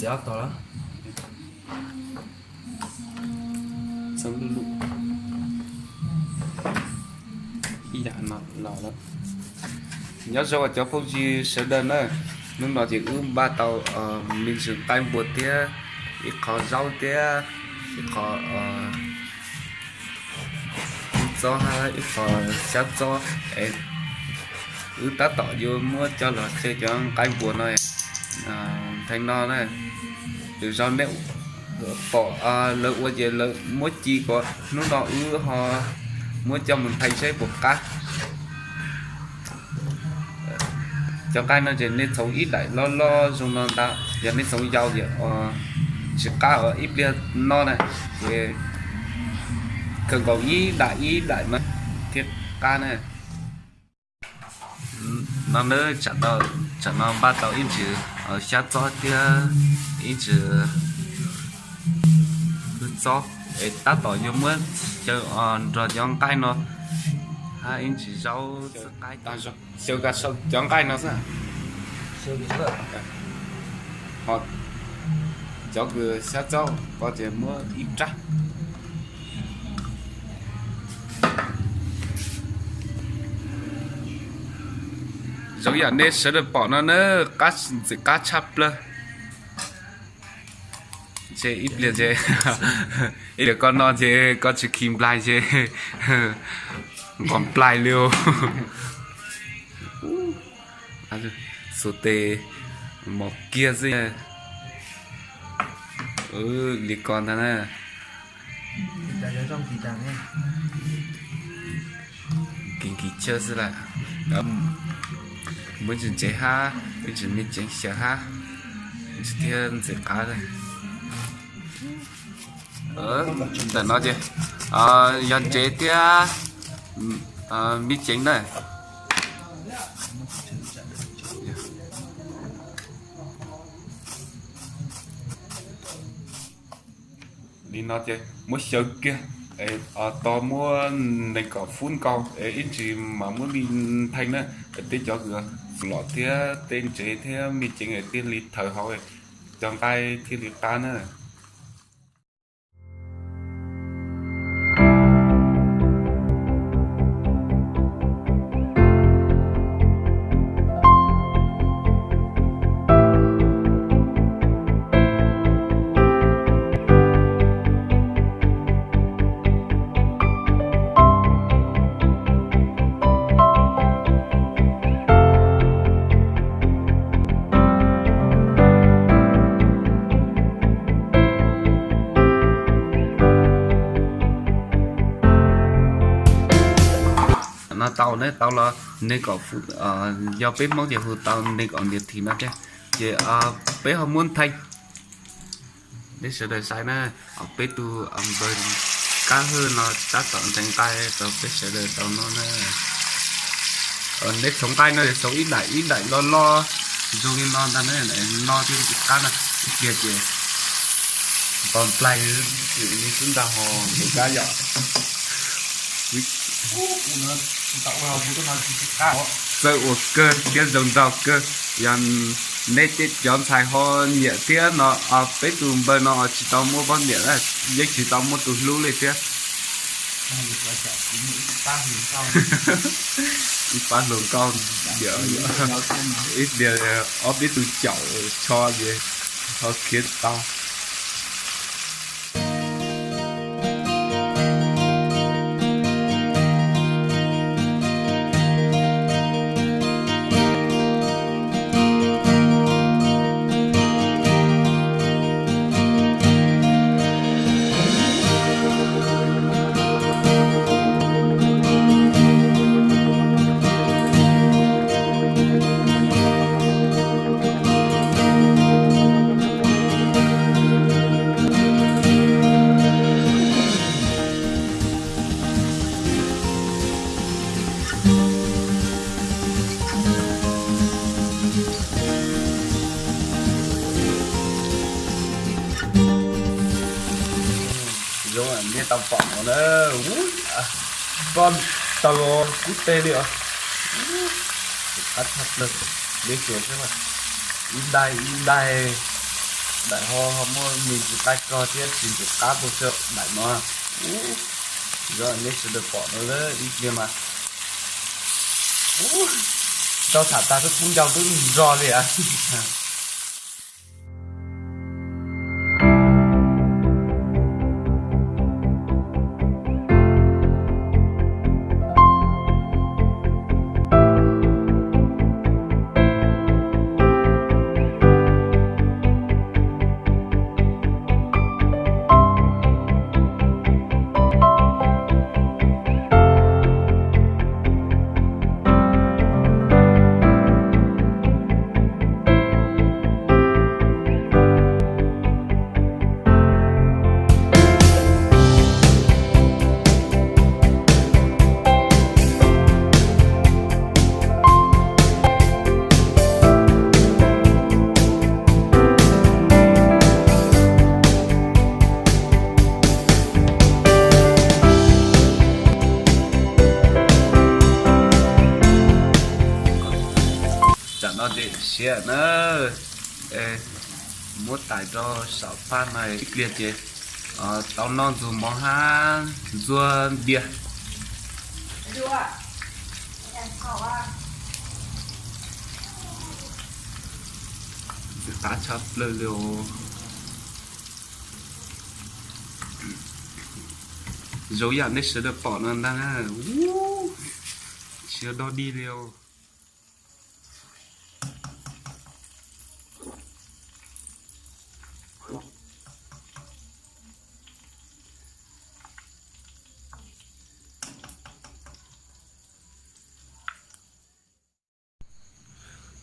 Txhob lub lub ib yam no los lawm. Nyob zoo cov phooj ywg sawv daws na, hnub no ces wb npaj tau me ntsis qaib npua thiab ib qho zaub thiab ib qho tub txob hab ib qho xyab txob es wb tab tom yuav muab coj los tseg cov nqaij npua no. Theem no na, lwm zaus nej pom lawv ua ces lawv muab ci kom hnub no wb ho muab coj mus ntheev seb puas qab. Cov nqaij no ces nej txhoov ib daim loj loj zoo no ntag, yog nej txhoov yau ces tsis qab, ib pliag noj na ces kawg nkaus ib daim ib daim no thiaj qab na. No na, tsam no npaj tau ib ntsis xyab txob thiab ib ntsis tub txob es tab tom yuav muab xyaw nrog cov nqaij no hab ib ntsis zaub txhwb qaib. Xyaw cov nqaij no xwb. Ho cov kws xyab txob ko ces muab ib rab. Zoo yam nej sawv daws pom no na, ntxim qab tshaj plawg. Ntshe ib pliag ntshe, ib pliag koj noj ntshe koj tsis khi nplaig ntshe nqos nplaig li os. Xuas tes mos kiag xwb. Li ko ntag na. Kis kis chaw xwb las. Muab ntsis ntsev hab, ib ntsis me ceev xyaw hab, ntsis thiab ntxim qab. Ntawm no ces yog ntsev thiab me ceev na. Li no ces muab xyaw kiag, tos muab nees nkaum fub nkaus es ib ntsis mam muab li ntheej na, tej cov kws xuv lom thiab tej ntsev thiab me ceev thiaj li thawv hauv, cov nqaij thiaj li qab na. No tau ne, tau los nees nkaum, yog peb Hmoob ces hu tau nees nkaum nias this no thiab. Ces peb ho muab ntheej. Neb sawv daws saib na, peb tus npawg Kab Hawj no tab tom ntseev nqaij rau peb sawv daws tau noj na. Neb txhoov nqaij no txhoov ib daim ib daim loj loj zoo li no ntag na, no thiaj li qab na. Ib pliag ces nqos nplaig li xwb ntag hos Kab yom. Txawj ua kawg thiab zoo nraug kawg. Yog neb tej cov ntxhais ho nyiam thiab no, peb tus npawg no tsis tau muaj poj niam, yeej tsis tau muaj tus hlub li thiab. Ib pab hluas nkauj, ib pliag ob peb tus caum tsho ces ho khiav tau. Zoo nej tau pom no na, pom tau kub teg li os. Qab tshaj plaws, nej xyuas saib, ib daim ib daim. Daim ho ho muaj mis ntxim qab kog thiab tsis ntxim qab tuaj xwb daim no. Ub, zoo nej sawv daws pom no ib pliag mas, ub, rau tham tag twb kub ncau twb nrog li as. Tam no ces siav na, muab tais rau saum paj no ib pliag ces tau noj ntxuag mov hab ntxuag diav. Ntxim qab tshaj plaws li os. Zoo yam nej sawv daws pom no ntag na. Tsis yog dog dig li os.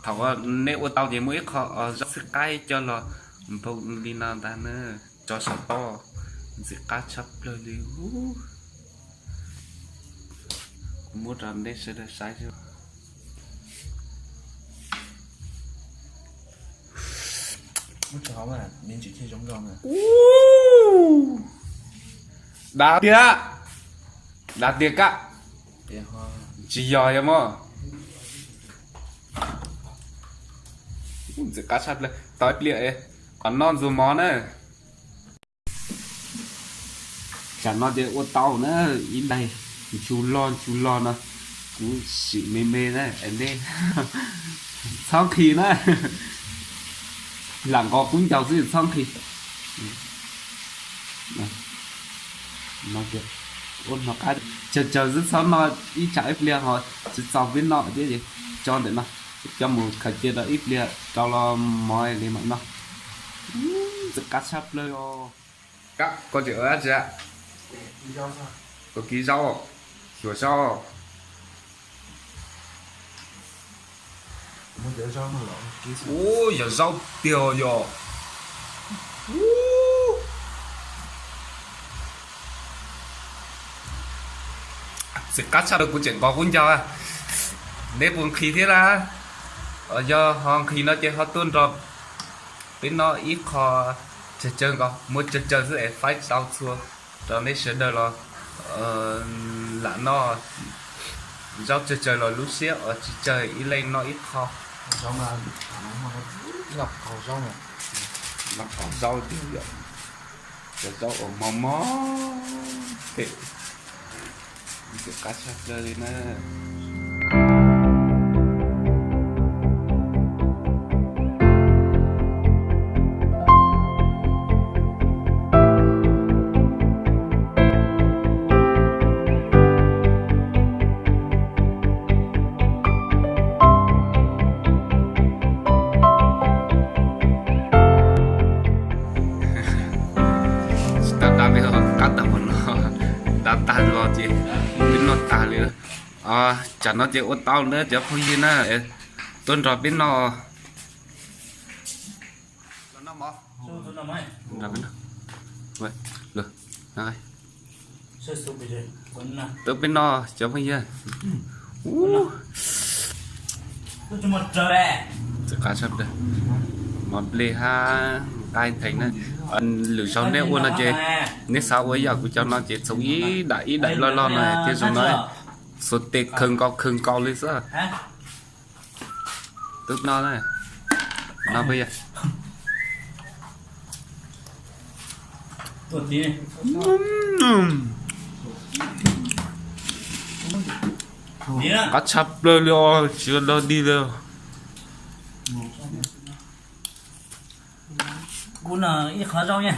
Thaum nej ua tau ces muaj ib qho zaub xwb qaib coj los nphoo li no ntag na, tso saum toj, ntxim qab tshaj plaws li. Kuv muab rau nej sawv daws saib xwb. Dav tiag, dav tiag kab. Tsis yog yog mog. Ntxim qab tshaj plaws, tau ib pliag qhov noj ntxuag mov na. Tsam no ces ua tau na, ib daig nchu loj nchu loj no, kuv sim me me na es nej txhob nqhis na. Lam nqos kub ncaus xwb txhob nqhis. Ua no qab, tsawg tsawg xwb txhob noj ib tsam ib pliag ho tsis txaus peb noj thiab es tso ntawm no, coj mus khaws cia rau ib pliag rau los mov li mam noj. Ntxim qab tshaj plaws os. Kab, koj tseem ua dab tsi? Ua kib zaub, xyuas zaub. Ub, yog zaub tiag yog. Ntxim qab tshaj plaws, kuv tseem nqos kub ncaus. Neb puas nqhis thiab na? Yog ho nqhis no ces ho tuaj nrog peb noj ib qho tsawg tsawg nkaus, muab tsawg tsawg xwb es faib tau txhua rau neb sawv daws los lam noj. Zaub tsawg tsawg los lub siab os, tsis tsawg ib leeg noj ib qho. Noj qos zaub tiag yom, cov zaub uas mos mos phem, ntxim qab tshaj plaws li na. Tsis tau dav li os, qab tag npaum no, dav tag los ces peb noj tag li. Tsam no ces ua tau na cov phooj ywg na, tuaj nrog peb noj. Tuaj peb noj cov phooj ywg. Ntxim qab tshaj plaws, mov nplej hab nqaij theem na. Lwm zaug neb ua no ces neb xav ua ib yam kuv cov no ces txhoov ib daim ib daim loj loj no thiaj zoo no, xuas tes khaws nkaus khaws nkaus li xwb. Tub noj na, no peb yog Qab tshaj plaws li os, tsis dog dig li. Kuv no ib qho zaub na.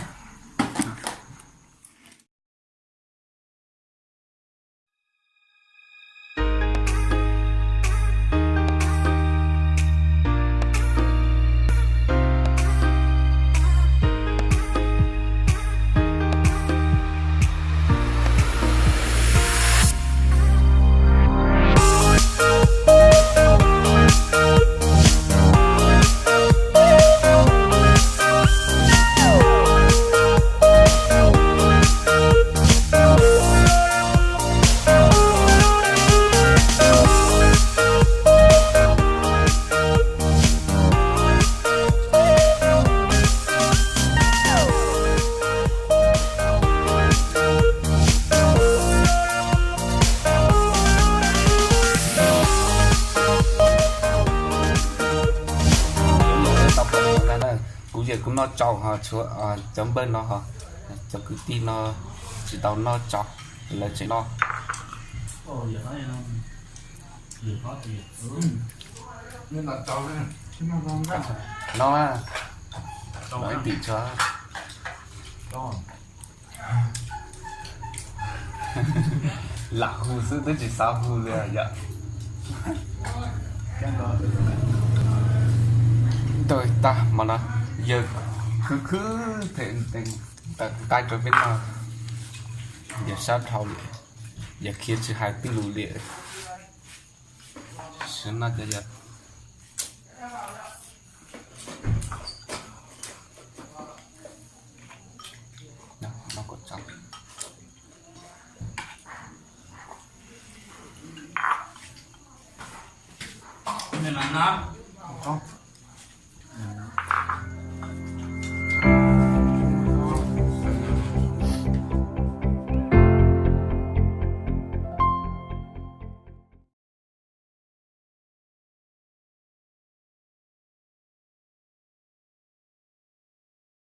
Kuv yawm kuv noj tsau ho tshuav cov npawg no ho, cov kwv tij no tsis tau noj tsau, lawv tseem noj. No, no ib tim tshuav. Lam hu xwb twb tsis xav hu li yom. Tag hmo no yawg khwv khwv phem ntees tawm nqaij rau peb noj, yawg sab dhau li, yawg khiav tsis hais twj lus li. Sawv no ces yog